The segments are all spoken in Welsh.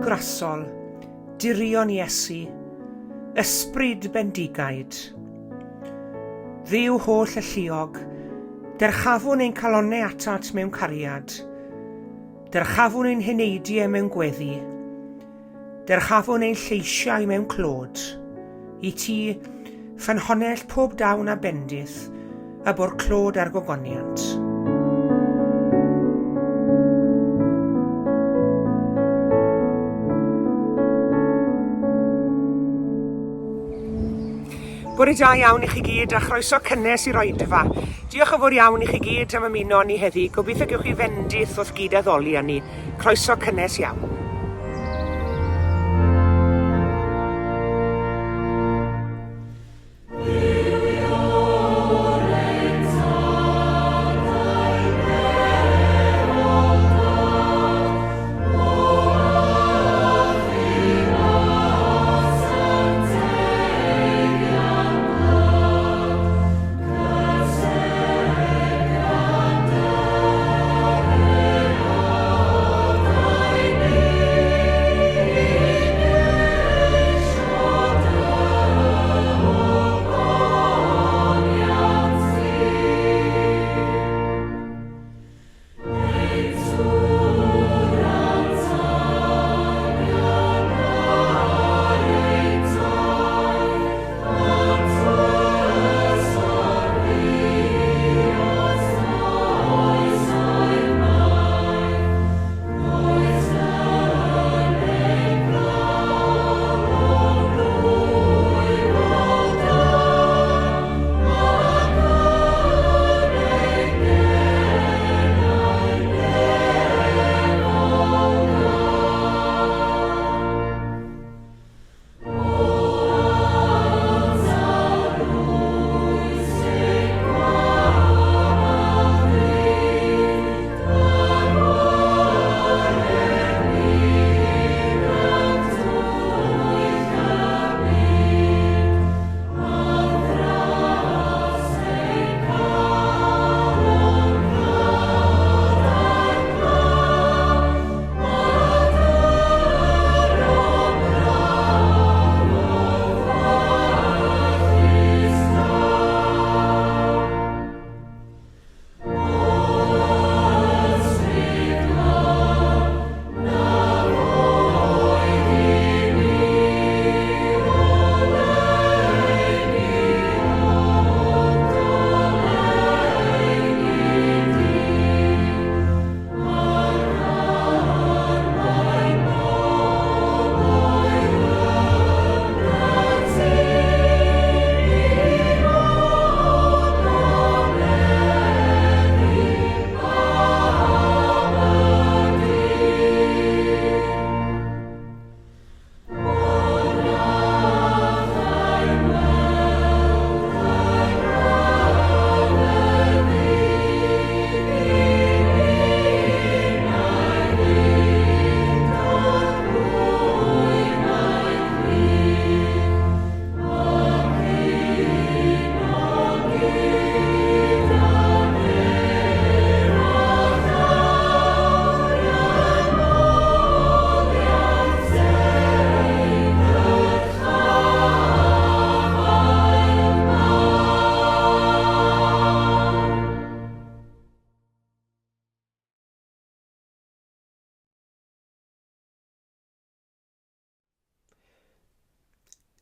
grasol, dirion Iesu, Ysbryd bendigaid. Dduw holl alluog, dyrchafwn ein calonnau atat mewn cariad. Dyrchafwn ein heneidiau mewn gweddi. Dyrchafwn ein lleisiau mewn clod. I ti, ffynhonnell pob dawn a bendith, y bo'r clod a'r gogoniant. Bore da iawn i chi gyd a chroeso cynnes i'r oedfa. Diolch yn fawr iawn i chi gyd am ymuno â ni heddi. Gobeithio gewch chi fendith wrth gyd addoli â ni. Croeso cynnes iawn.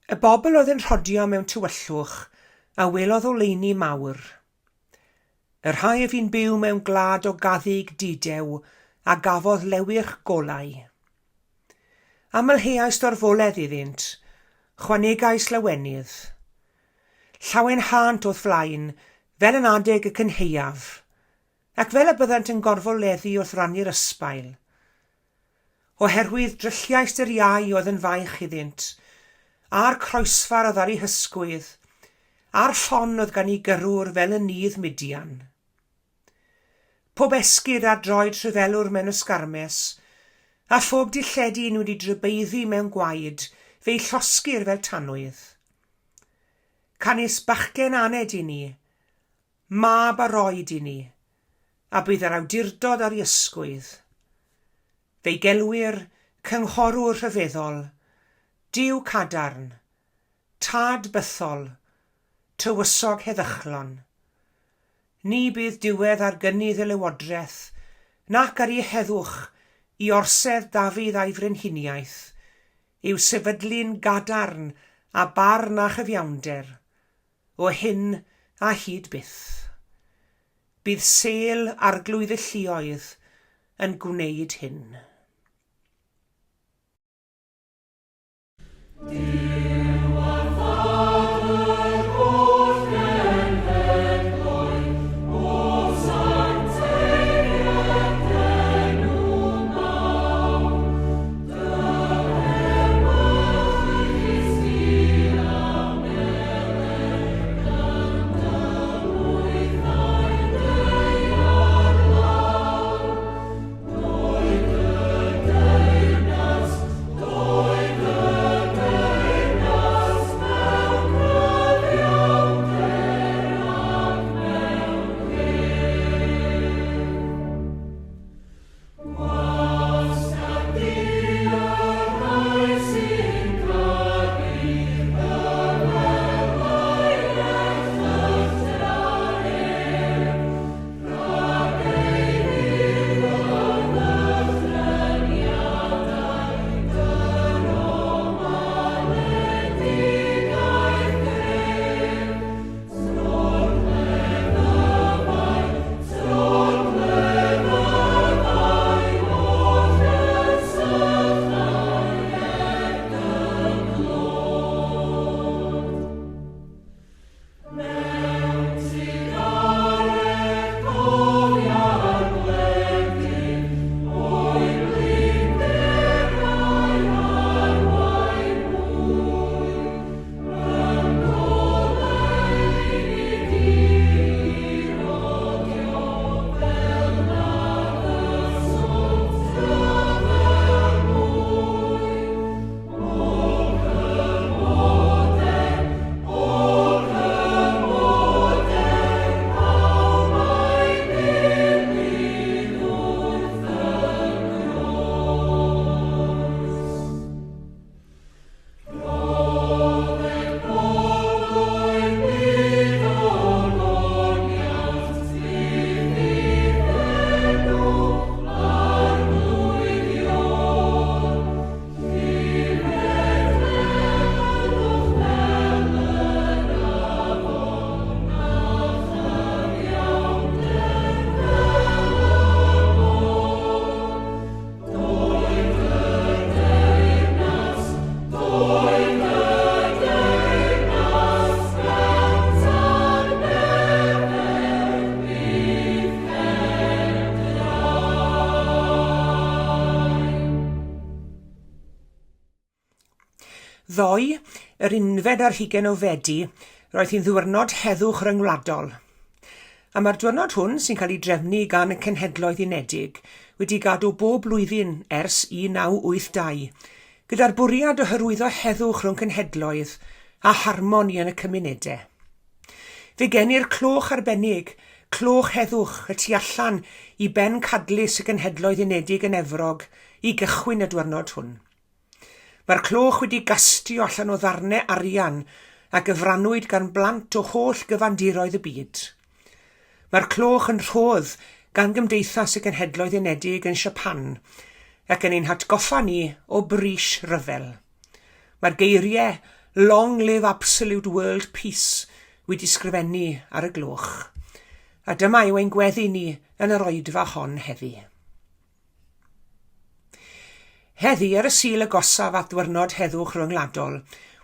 Y bobl oedd yn rhodio mewn tywyllwch a welodd oleuni mawr. Y rhai a fu'n byw mewn gwlad o gaddug dudew a gafodd lewyrch golau. Amlheais dorfoledd iddynt, chwanegais lawenydd. Llawenhânt o'th flaen, fel yn adeg y cynhaeaf, ac fel y byddant yn gorfoleddu wrth rannu'r ysbail. Oherwydd drylliaist yr iau oedd yn faich iddynt, a'r croesfar oedd ar eu hysgwydd, a'r ffon oedd gan eu gyrrwr fel yn nydd Midian. Pob esgid ar droed rhyfelwr mewn ysgarmes, a phob dilledyn wedi drybeiddi mewn gwaed, fe'i llosgir fel tanwydd. Canys bachgen aned i ni, Mab a roed i ni, a bydd yr awdurdod ar ei ysgwydd. Fe'i gelwir, Cynghorwr rhyfeddol, Duw cadarn, Tad bythol, Tywysog heddychlon. Ni bydd diwedd ar gynnydd y lywodraeth, nac ar ei heddwch, i orsedd Dafydd a'i frenhiniaeth, i'w sefydlu'n gadarn a barn a chyfiawnder, o hyn a hyd byth. Bydd sêl Arglwydd y Lluoedd yn gwneud hyn. Duw a Thad yr holl genhedloedd, O sancteiddied d'enw mawr, dy ewyllys di a wneler gan dy lwythau daear lawr. Doed dy deyrnas, doed dy deyrnas mewn cyfiawnder ac mewn hedd. Gwasgar di y rhai sy'n caru y welai erchyllter ef, rhag ei ddiwedd ddychryniadau dyro maledigaeth gref. Tro'r cleddyfau, tro'r cleddyfau, oll yn sychau er dy glod. Mewn trugaredd cofia'r gwledydd, o'u blinderau a'r wae hwy. Yng ngoleuni di rodio fel na ddysont rhyfel mwy. O cymoden, o cymoden, pawb a'i gilydd wrth y groes. Rhodded bobloedd byd ogoniant byth i'th enw, Arglwydd Iôn. Llifed heddwch fel yr afon, a chyfiawnder fel y môr. Doed dy deyrnas, doed dy deyrnas mewn tân berfedd byth heb drai. Ddoe, yr unfed ar hugain o Fedi, roedd hi'n ddiwrnod heddwch ryngwladol. A mae'r diwrnod hwn, sy'n cael ei drefnu gan y Cenhedloedd Unedig, wedi gadw bob blwyddyn ers 1982, gyda'r bwriad o hyrwyddo heddwch rhwng cenhedloedd a harmoni yn y cymunedau. Fe genir cloch arbennig, cloch heddwch, y tu allan i bencadlys y Cenhedloedd Unedig yn Efrog i gychwyn y diwrnod hwn. Mae'r cloch wedi gastio allan o ddarnau arian a gyfrannwyd gan blant o holl gyfandiroedd y byd. Mae'r cloch yn rhodd gan Gymdeithas y Genhedloedd Unedig yn Siapan ac yn ein hatgoffa ni o bris rhyfel. Mae'r geiriau 'Long live absolute world peace' wedi sgrifennu ar y gloch. A dyma yw ein gweddi ni yn yr oedfa hon heddi. Heddi, ar y Sul agosaf at Ddwyrnod Heddwch Ryngwladol,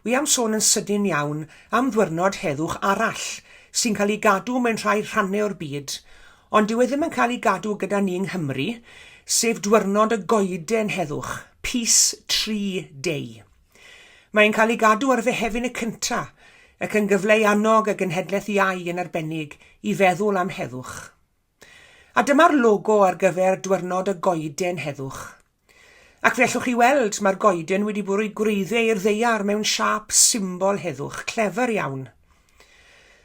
wi am sôn yn sydyn iawn am Ddwyrnod Heddwch arall sy'n cael ei gadw mewn rhai rhannau o'r byd, ond dyw e ddim yn cael ei gadw gyda ni yng Nghymru, sef Dwyrnod y Goeden Heddwch, Peace Tree Day. Mae'n cael ei gadw ar Fehefin y cynta, ac yn gyfle i annog y genhedlaeth iau yn arbennig i feddwl am heddwch. A dyma'r logo ar gyfer Dwyrnod y Goeden Heddwch. Ac fe allwch chi weld, mae'r goeden wedi bwrw ei gwreiddiau i'r ddaear mewn siâp symbol heddwch, clefer iawn.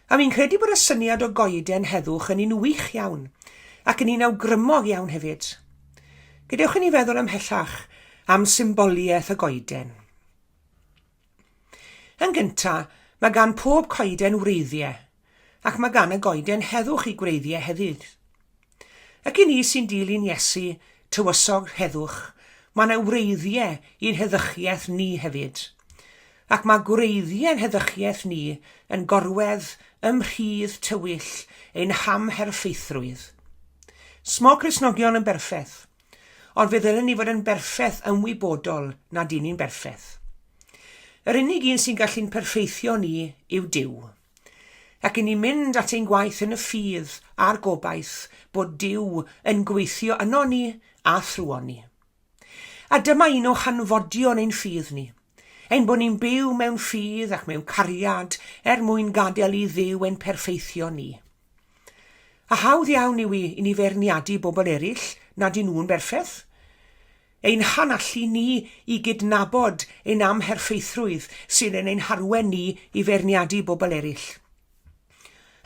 A fi'n credu bod y syniad o goeden heddwch yn un wych iawn, ac yn un awgrymog iawn hefyd. Gadewch i ni feddwl ymhellach am symboliaeth y goeden. Yn gynta, mae gan pob coeden wreiddiau, ac mae gan y goeden heddwch i gwreiddiau hefyd. Ac i ni sy'n dilyn Iesu, Tywysog Heddwch, mae yna wreiddiau i'n heddychiaeth ni hefyd. Ac mae gwreiddiau'n heddychiaeth ni yn gorwedd ym mhridd tywyll ein hamherffeithrwydd. Smo Cristnogion yn berffeth, ond fe ddylen ni fod yn berffeth ymwybodol nad y'n ni'n berffeth. Yr unig un sy'n gallu'n perffeithio ni yw Duw. Ac i ni mynd at ein gwaith yn y ffydd a'r gobaith bod Duw yn gweithio yno ni a thrwon ni. A dyma un o hanfodion ein ffydd ni, ein bod ni'n byw mewn ffydd ac mewn cariad er mwyn gadael i Dduw ein perffeithio ni. A hawdd iawn yw i i ni feirniadu bobl eraill nad y'n nhw'n berffeth. Ein hanallu ni i gydnabod ein amherffeithrwydd sydd yn ein harwen ni i feirniadu bobl eraill.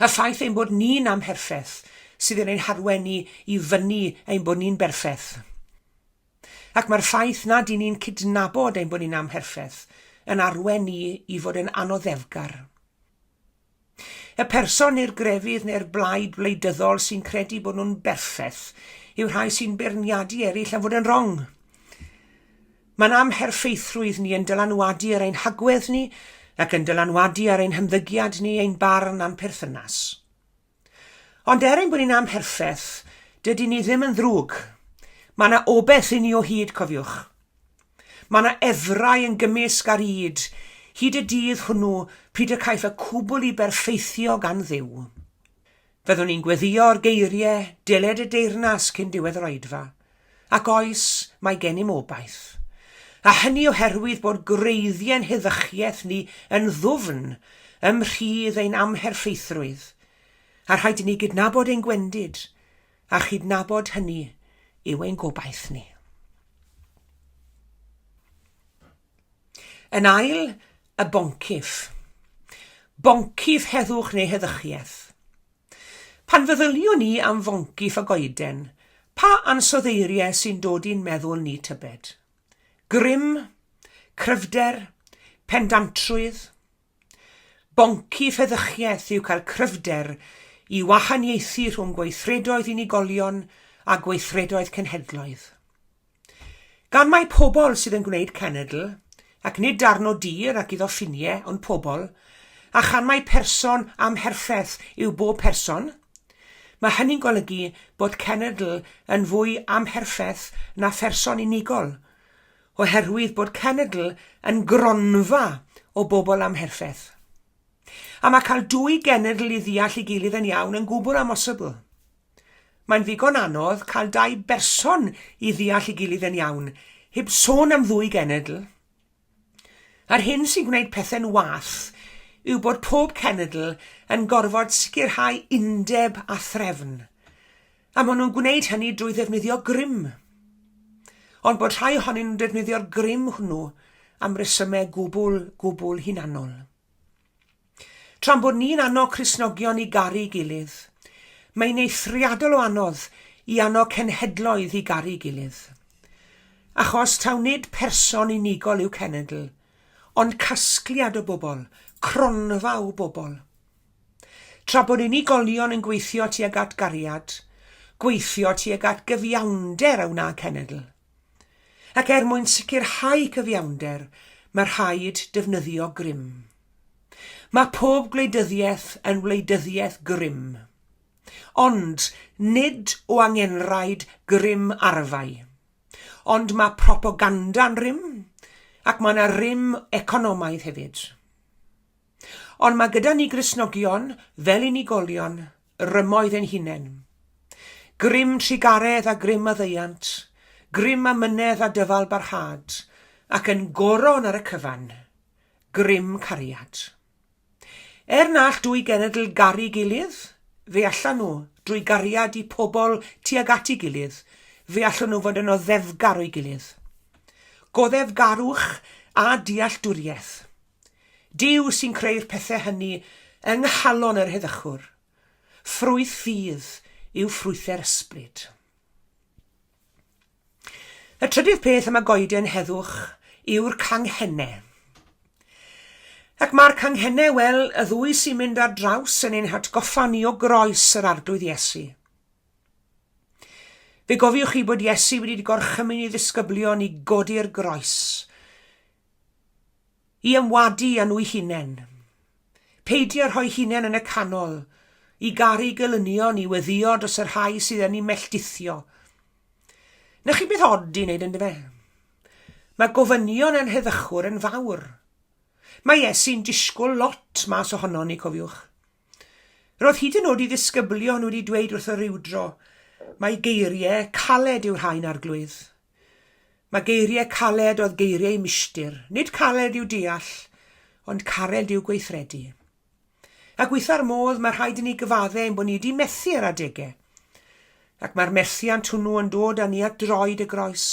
Y ffaith ein bod ni'n amherffeth sydd yn ein harwen ni i fynnu ein bod ni'n berffeth. Ac mae'r ffaith nad y'n ni'n cydnabod ein bod ni'n amherffeth yn arwen ni i fod yn anoddefgar. Y person neu'r grefydd neu'r blaid wleidyddol sy'n credu bod nhw'n berffeth yw'r rhai sy'n beirniadu eraill am fod yn rong. Mae'n amherffeithrwydd ni yn dylanwadu ar ein hagwedd ni ac yn dylanwadu ar ein hymddygiad ni, ein barn a'n perthynas. Ond er ein bod ni'n amherffeth, dydyn ni ddim yn ddrwg. Mae yna obeth i ni o hyd, cofiwch. Mae yna efrau yn gymysg ar ŷd, hyd y dydd hwnnw pryd y caiff y cwbl i berffeithio gan Dduw. Fyddwn ni'n gweddïo'r geiriau, deled y deyrnas cyn diwedd yr oedfa. Ac oes, mae gennym obaith. A hynny oherwydd bod gwreiddie'n heddychiaeth ni yn ddwfn ym mhridd ein amherffeithrwydd, a rhaid i ni gydnabod ein gwendid, a chydnabod hynny yw ein gobaith ni. Yn ail, y boncyff. Boncyff heddwch neu heddychiaeth. Pan feddyliwn ni am foncyff y goeden, pa ansoddeiriau sy'n dod i'n meddwl ni tybed? Grym? Cryfder? Pendantrwydd? Boncyff heddychiaeth yw cael cryfder i wahaniaethu rhwng gweithredoedd unigolion a gweithredoedd cenhedloedd. Gan mai pobl sydd yn gwneud cenedl, ac nid darn o dir ac iddo ffiniau, ond pobl, a chan mai person amherffeth yw bob person, mae hynny'n golygu bod cenedl yn fwy amherffeth na pherson unigol, oherwydd bod cenedl yn gronfa o bobl amherffeth. A mae cael dwy genedl i ddeall ei gilydd yn iawn yn gwbl amhosibl. Mae'n ddigon anodd cael dau berson i ddeall ei gilydd yn iawn, heb sôn am ddwy genedl. A'r hyn sy'n gwneud pethau'n wath yw bod pob cenedl yn gorfod sicrhau undeb a threfn, a maen nhw'n gwneud hynny drwy ddefnyddio grym. Ond bod rhai ohonyn nhw'n defnyddio'r grym hwnnw am resymau gwbl, gwbl hunanol. Tra'n bod ni'n annog Cristnogion i garu'i gilydd, mae'n eithriadol o anodd i annog cenhedloedd i garu'i gilydd. Achos taw nid person unigol yw cenedl, ond casgliad o bobl, cronfa o bobl. Tra bod unigolion yn gweithio tuag at gariad, gweithio tuag at gyfiawnder a wna cenedl. Ac er mwyn sicrhau cyfiawnder, mae rhaid defnyddio grym. Mae pob gwleidyddiaeth yn wleidyddiaeth grym. Ond nid o angenrhaid grym arfau. Ond mae propoganda'n rym, ac mae yna rym economaidd hefyd. Ond mae gyda ni Gristnogion, fel unigolion, rymoedd ein hunain. Grym trugaredd a grym maddeuant, grym amynedd a dyfal barhad, ac yn goron ar y cyfan, grym cariad. Er na all dwy genedl garu gilydd, fe allan nhw, drwy gariad i pobl tuag at ei gilydd, fe allwn nhw fod yn oddefgar o'i gilydd. Goddefgarwch a dealltwriaeth. Duw sy'n creu'r pethau hynny yng nghalon yr heddychwr. Ffrwyth ffydd yw ffrwythau'r ysbryd. Y trydydd peth am y goeden heddwch yw'r canghennau. Ac mae'r canghennau, wel, y ddwy sy'n mynd ar draws yn ein hatgoffa ni o groes yr Arglwydd Iesu. Fe gofiwch chi bod Iesu wedi gorchymyn i ddisgyblion i godi'r groes, i ymwadu â nhw'i hunain. Peidio rhoi hunain yn y canol, i garu gelynion, i weddïo dros y rhai sydd yn eu melltithio. Na chi beth od i wneud yndyfe? Mae gofynion yn heddychwr yn fawr. Mae Iesu'n disgwyl lot mas ohonon ni, cofiwch. Roedd hyd yn oed i ddisgyblion wedi dweud wrtho rywdro, mae geiriau caled yw'r rhain, Arglwydd. Mae geiriau caled oedd geiriau milltir, nid caled i'w deall, ond caled i'w gweithredu. A gweitha'r modd, mae rhaid i ni gyfadde ein bod ni wedi methu ar adegau. Ac mae'r methiant hwnnw yn dod â ni at droed y groes.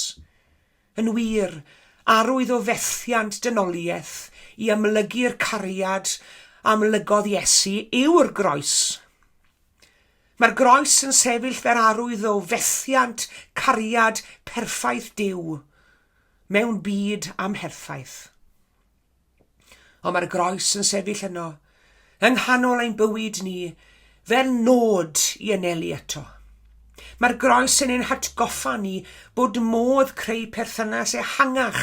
Yn wir, arwydd o fethiant dynoliaeth i amlygu'r cariad a amlygodd Iesu yw'r groes. Mae'r groes yn sefyll fel arwydd o fethiant cariad perffaith Duw mewn byd amherffaith. Ond mae'r groes yn sefyll yno, yng nghanol ein bywyd ni, fel nod i anelu ato. Mae'r groes yn ein hatgoffa ni bod modd creu perthynas ehangach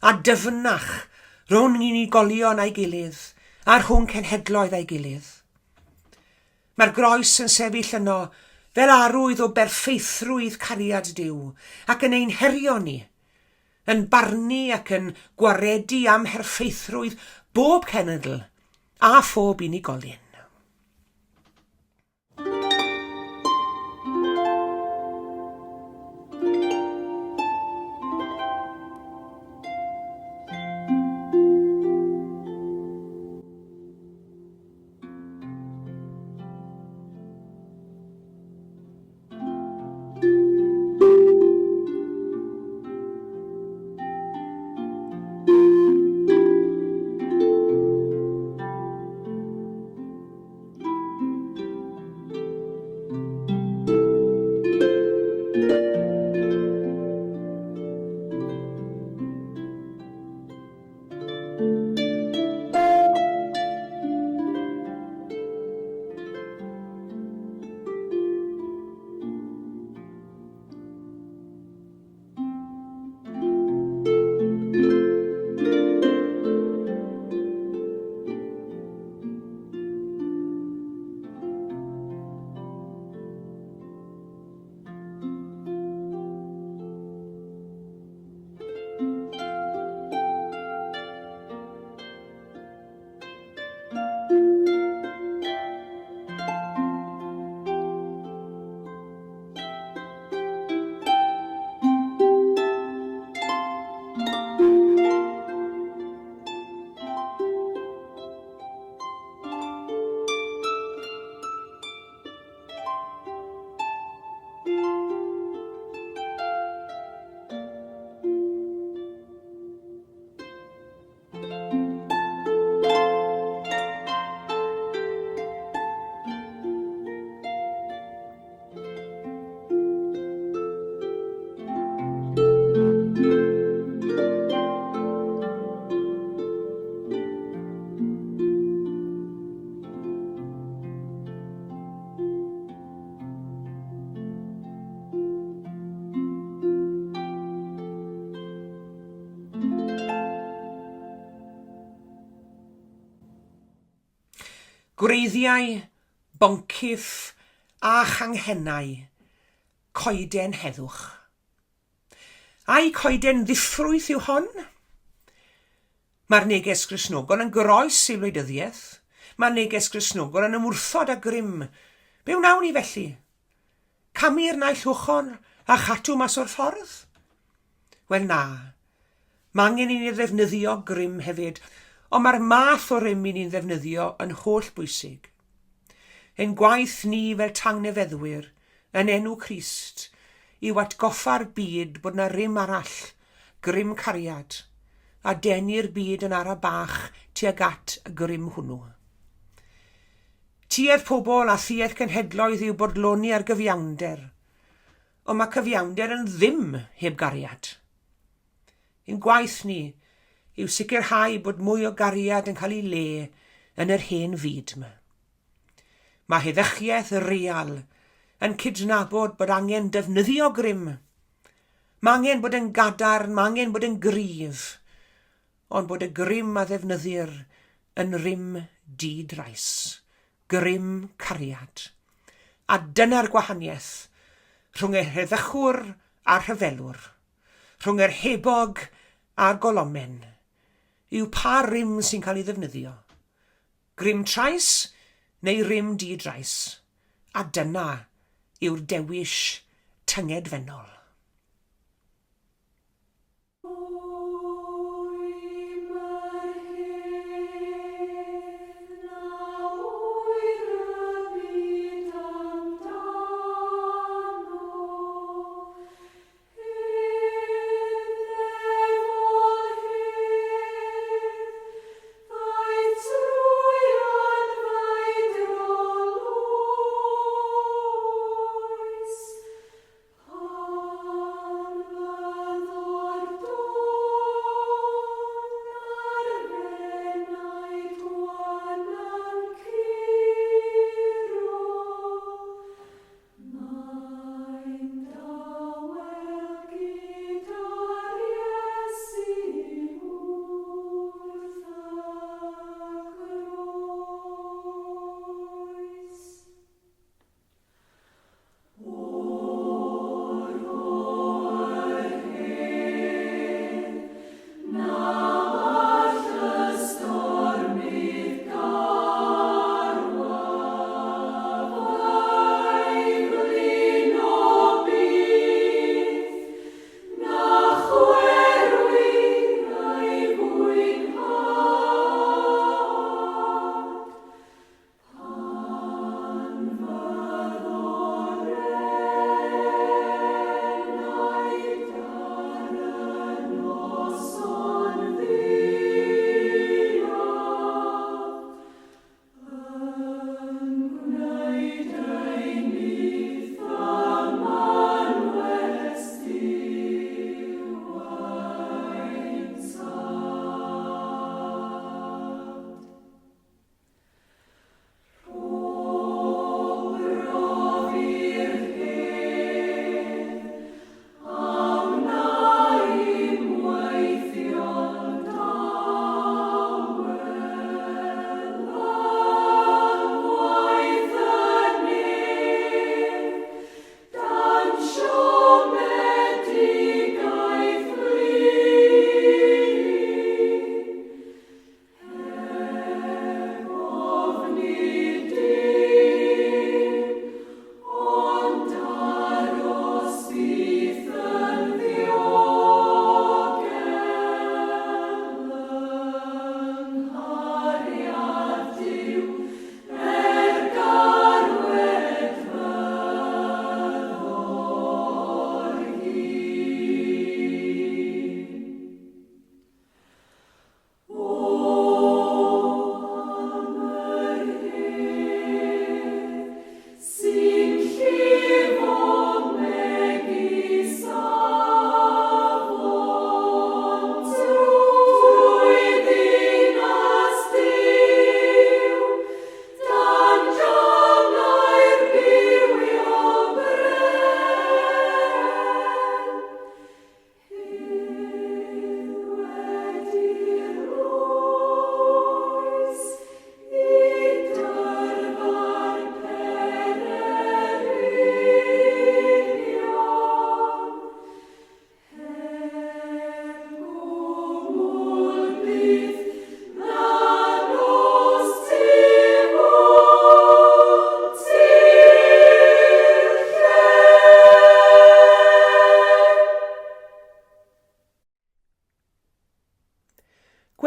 a dyfnach rhwng unigolion a'i gilydd a rhwng cenhedloedd a'i gilydd. Mae'r groes yn sefyll yno fel arwydd o berffeithrwydd cariad Duw ac yn ein herio ni, yn barnu ac yn gwaredu amherffeithrwydd bob cenedl a phob unigolyn. Gwreiddiau, boncyff a changhennau coeden heddwch. Ai coeden ddiffrwyth yw hon? Mae'r neges Gristnogol yn groes i wleidyddiaeth. Mae'r neges Gristnogol yn ymwrthod â grym. Be wnawn ni felly? Camu i'r naill ochr a chatw mas o'r ffordd? Wel na. Mae angen i ni ddefnyddio grym hefyd, ond mae'r math o rym i ni'n ddefnyddio yn holl bwysig. Ein gwaith ni fel tangnefeddwyr, yn enw Crist, yw atgoffa'r byd bod 'na rym arall, grym cariad, a denu'r byd yn ara bach tuag at y grym hwnnw. Tuedd pobl a thuedd cenhedloedd yw bodloni ar gyfiawnder, ond mae cyfiawnder yn ddim heb gariad. Ein gwaith ni yw sicrhau bod mwy o gariad yn cael ei le yn yr hen fyd 'ma. Mae heddychiaeth real yn cydnabod bod angen defnyddio grym. Mae angen bod yn gadarn, mae angen bod yn gryf, ond bod y grym a ddefnyddir yn rym di-drais, grym cariad. A dyna'r gwahaniaeth rhwng y heddychwr a'r rhyfelwr, rhwng yr hebog a'r golomen, yw pa rym sy'n cael ei ddefnyddio. Grym trais neu rym di-drais, a dyna yw'r dewis tyngedfennol.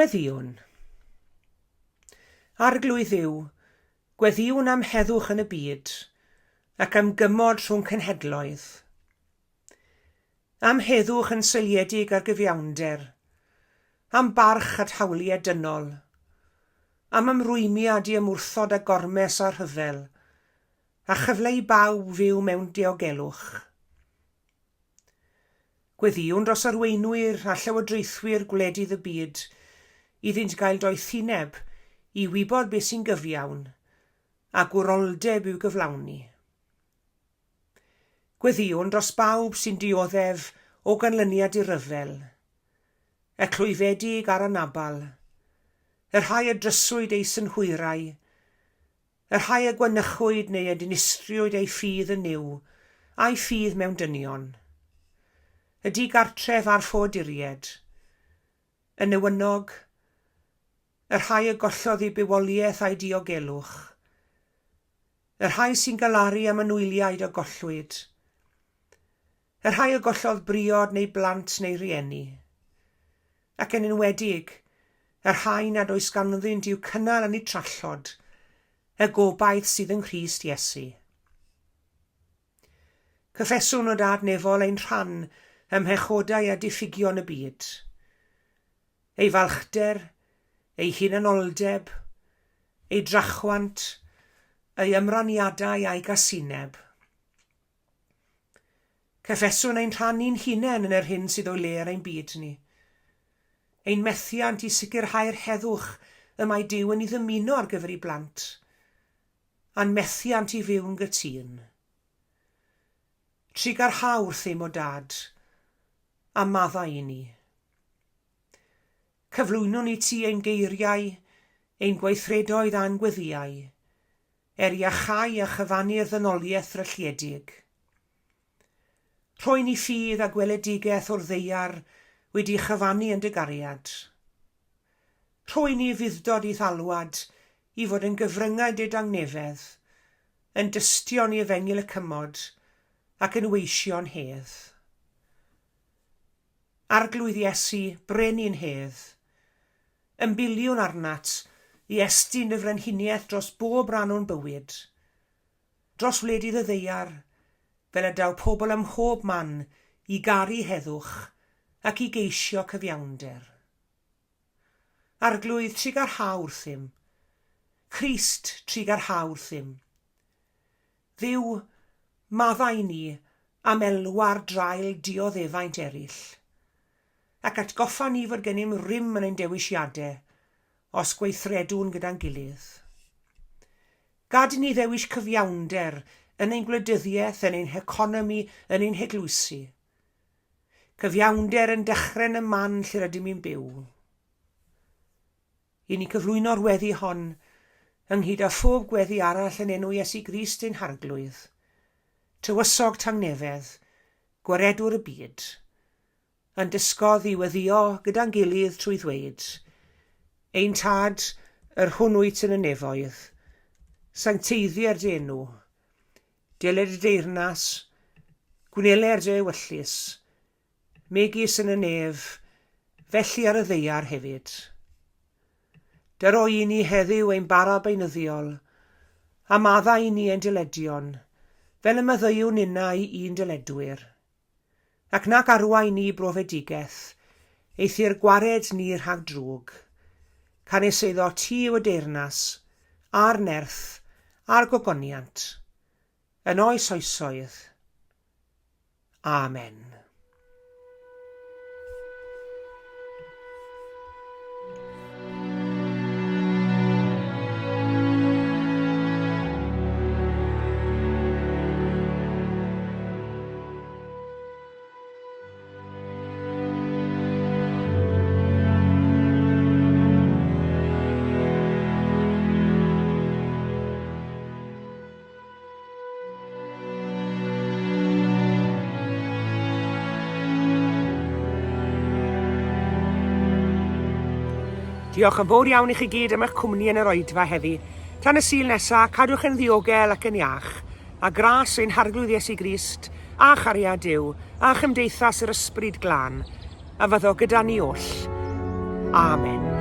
Gweddïwn. Arglwydd Dduw, gweddïwn am heddwch yn y byd, ac am gymod rhwng cenhedloedd. Am heddwch yn seiliedig ar gyfiawnder, am barch at hawliau dynol, am ymrwymiad i ymwrthod â gormes a rhyfel, a chyfle i bawb fyw mewn diogelwch. Gweddïwn dros arweinwyr a llywodraethwyr gwledydd y byd, iddynt gael doethineb i wybod beth sy'n gyfiawn, a gwroldeb i'w gyflawni. Gweddïwn dros bawb sy'n dioddef o ganlyniad i ryfel, y clwyfedig a'r anabal, y rhai a dryswyd eu synhwyrau, y rhai a gwanychwyd neu a dinistriwyd eu ffydd yn Nuw, a'u ffydd mewn dynion. Y digartref a'r ffoaduried. Y newynog. Y rhai a gollodd eu bywoliaeth a'u diogelwch. Y rhai sy'n galaru am anwyliaid a gollwyd. Y rhai a gollodd briod neu blant neu rieni. Ac yn enwedig, y rhai nad oes ganddynt i'w cynnal yn eu trallod, y gobaith sydd yng Nghrist Iesu. Cyffeswn o Dad Nefol ein rhan ym mhechodau a diffygion y byd. Ei falchder, ei hunanoldeb, ei drachwant, ei ymraniadau a'i gasineb. Cyffeswn ein rhan ni'n hunain yn yr hyn sydd o'i le ar ein byd ni. Ein methiant i sicrhau'r heddwch y mae Duw yn ei ddymuno ar gyfer ei blant, a'n methiant i fyw'n gytûn. Trugarha wrthym, O Dad, a maddau i ni. Cyflwynwn i ti ein geiriau, ein gweithredoedd a'n gweddïau, er iachau a chyfannu'r ddynoliaeth ddrylliedig. Rhoi ni ffydd a gweledigaeth o'r ddaear wedi chyfannu yn dy gariad. Rhoi ni ufudd-dod i'th alwad i fod yn gyfryngau dy dangnefedd, yn dystion i efengyl y cymod, ac yn weision hedd. Arglwydd Iesu, Brenin hedd, ymbiliwn arnat i estyn dy frenhiniaeth dros bob rhan o'n bywyd, dros wledydd y ddaear, fel y daw pobl ym mhob man i garu heddwch ac i geisio cyfiawnder. Arglwydd, trugarha wrthym. Crist, trugarha wrthym. Dduw, maddau i ni am elwa'r draul dioddefaint eraill, ac atgoffa ni fod gennym rym yn ein dewisiadau os gweithredwn gyda'n gilydd. Gad i ni ddewis cyfiawnder yn ein gwleidyddiaeth, yn ein heconomi, yn ein heglwysi. Cyfiawnder yn dechrau yn y man lle rydym ni'n byw. I ni cyflwyno'r weddi hon, ynghyd â phob gweddi arall yn enw Iesu Grist ein Harglwydd, Tywysog Tangnefedd, Gwaredwr y byd, a'n dysgodd i weddïo gyda'n gilydd trwy ddweud, Ein Tad, yr hwn wyt yn y nefoedd, sancteiddier dy enw, deled dy deyrnas, gwneler dy ewyllys, megis yn y nef, felly ar y ddaear hefyd. Dyro i ni heddiw ein bara beunyddiol, a maddau i ni ein dyledion, fel y maddeuwn ninnau i'n dyledwyr. Ac nac arwain ni i brofedigaeth, eithr gwared ni rhag drwg. Canys eiddo ti yw y deyrnas, a'r nerth, a'r gogoniant, yn oes oesoedd. Amen. Diolch yn fawr iawn i chi gyd am eich cwmni yn yr oedfa heddi. Tan y Sul nesa, cadwch yn ddiogel ac yn iach, a gras ein Harglwydd Iesu Grist, a chariad Duw, a chymdeithas yr Ysbryd Glân, a fyddo gyda ni oll. Amen.